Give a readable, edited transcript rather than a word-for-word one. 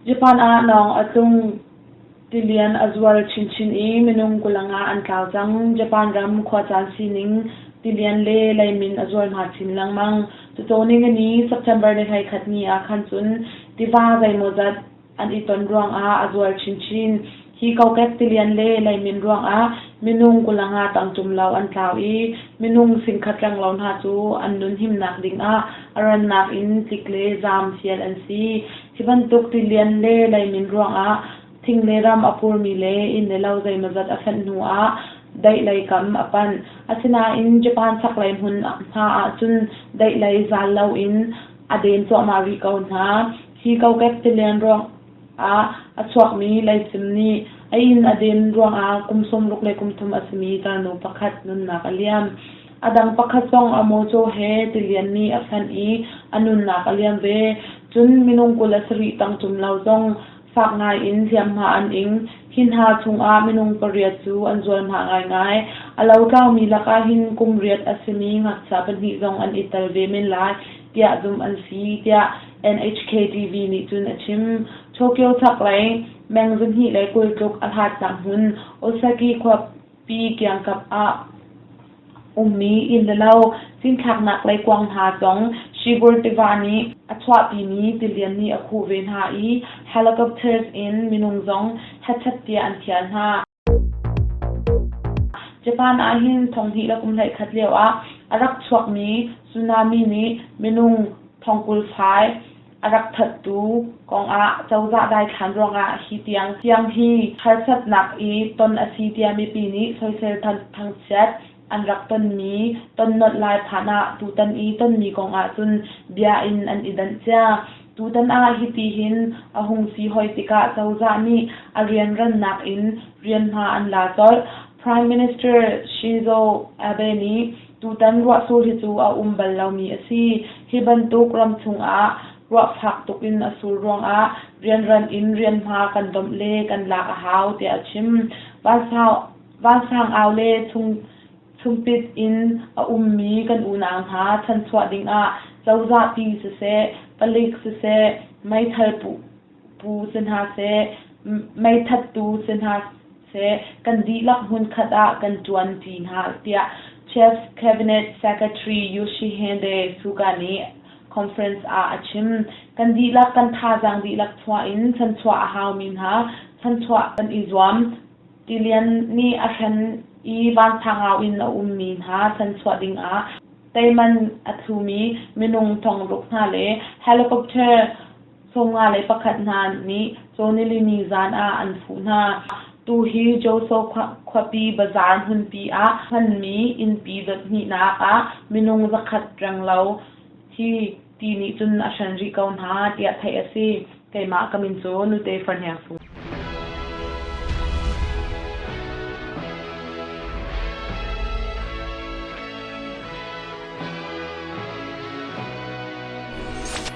Japan ah nawng a tlung. Tilian a zual chinchin i minung 25 an tlau cang. Japan ram khuacaan sining tilian le leimin a zual hma chin lengmang. Cucaw ningani September ni 11 ni ah khan cun tiva zeimawzat an i ton ruangah a zual chinchin. Hi kokek tilian le leimin ruangah minung 25 tangtum lo an tlau i minung 10,000 renglo hna cu an nun himnak dingah a rannak in tlik le zaam fial an si. Hi bantuk tilian le leimin ruangah thing le ram a purmi le inn le lo zeimawzat a fenh hnu ah daih lei kam a panh. Asinain Japan chaklei hmun hna ahcun daih lei zal loin a den cuahmah rih ko hna. Hi kokek tilian ruangah a chuakmi leicim nih a inn a den ruangah kum 63 a simi tarnu pakhat nunnak a liam. A dang pakhat zong a mawṭaw he tilian nih a fenh i a nunnak a liam ve. Cun minung 27 tangtum lo zong fak ngai in hliamhma an ing. Hi hna chungah minung pariat cu an zualhma ngaingai. A lotlaumi lakah hin kum riat a simi ngakchia pahnih zong an i tel ve men lai tiah zumh an si, tiah NHK TV nih cun a chim. Tokyo chaklei meng 220 tluk a hlatnak hmun Osaki khuapi kiangkap ah ummi inn le lo cinthlaknak leikuang hna zong Shibur tiva nih a chuahpimi tilian nih a khuh ve hna i helicopters in minung zong hetchet tiah an thial hna. Japan ah hin 2011 lio ah a rak chuakmi tsunami nih minung thong 20 fai a rak thattu kongah cozah daithlan ruangah hi tiang tiang hi harsatnak i ton a si tiah mipi nih soisel thangchiat an rak tonmi ton nolh lai phan ah tutan i tonmi kong ahcun bia in an i danh cia. Tutan ah hiti hin a hung si hoi tikah cozah nih a rianrannak in rian hma an la colh. Prime Minister Shinzo Abe nih tutan ruahsur hi cu a um bal lomi a si. Hi bantuk ram chungah ruah fak tuk in a sur ruangah rianran in rianhma kan domh le kan lak a hau tiah a chim. Vansang au le chungpit in a ummi kan unau hna chanchuah dingah cozah pi siseh, palik siseh, meithal pu si hna seh, meithattu si hna seh, kan dihlak hmunkhat ah kan ṭuan ṭi hna tiah Chief Cabinet Secretary Yoshihide Suga nih conference ah a chim. Kan dihlak kan thazaang dihlak chuah in chanchuah a haumi hna chanchuah kan i zuam. Tilian nih a hren i vansangau in a ummi hna chanchuah dingah teiman a thlumi minung 6,000 hna le helicopter 51 hna nih cawnilini zan ah an fuh hna. Tuhi Joso khuapi bazaar hmunpi ah hmanmi innpi dot hnihnak ah minung 100 renglo hi ti nih cun a hren rih ko hna tiah theih a si. Keimah ka min cu Nute Farhniang Sung.